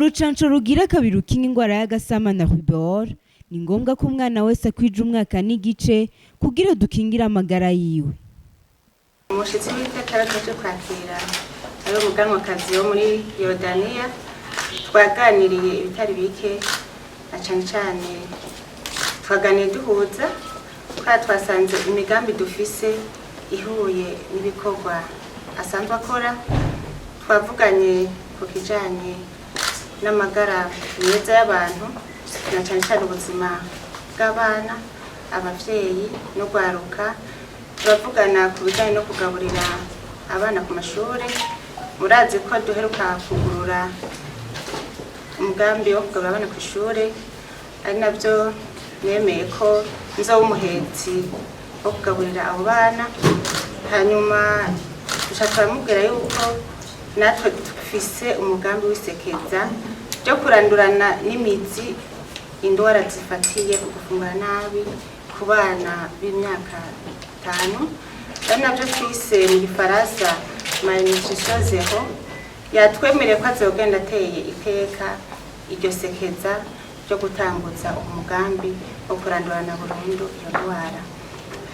Urucanco rugira kabiri rukinga ingwara y'agasama na rubéole ni ngombwa ko umwana wese akwija umwaka n'igice kugira dukingire amagara yiwe. Umushitsi w'iteka twaje kwakira ari umuganwakazi wo muri Yorodaniya. Twaganiriye ibitari bike, na cane cane twaganiriye duhuza kubera twasanze imigambi dufise ihuye n'ibikorwa asanzwe akora. Twavuganye ku kijanye n'amagara meza y'abantu, na cane cane ubuzima bw'abana, abavyeyi n'urwaruka. Turavugana ku bijanye no kugaburira abana ku mashure. Murazi ko duheruka kugurura umugambi wo kugaburira abana ku ishure, ari navyo nemeye ko nzoba umuhetsi wo kugaburira abo bana. Hanyuma duca turamubwira yuko natwe dufise umugambi w'isekeza ryo kurandurana n'imizi indwara zifatiye ku gufungura nabi ku bana b'imyaka 5, ari navyo twise mu Gifaransa malnutrition zéro. Yatwemereye ko azogenda ateye iteka iryo sekeza ryo gutanguza umugambi wo kurandurana burundu iyo ndwara.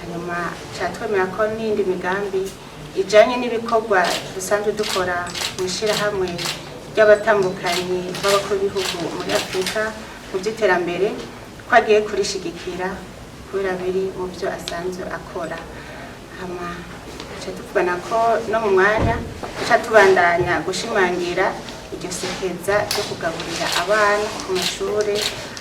Hanyuma catwemera ko n'iyindi migambi ijanye n'ibikorwa dusanzwe dukora mu ishirahamwe ry'abatambukanyi b'abakuru b'ibihugu muri Afurika mu vy'iterambere, ko agiye kurishigikira kubera biri mu vyo asanzwe akora. Hama duca tuvugana ko no mu mwanya duca tubandanya gushimangira iryo sekeza ryo kugaburira abana ku mashure.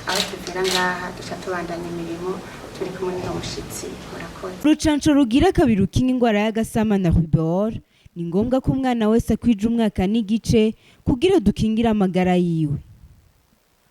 Aho tuvira ngaha, duca tubandanya imirimo turi kumwe n'uwo mushitsi. Murakoze. Urucanco rugira kabiri rukinga ingwara y'agasama na rubéole ni ngombwa ko umwana wese akwija umwaka n'igice kugira dukingire amagara yiwe.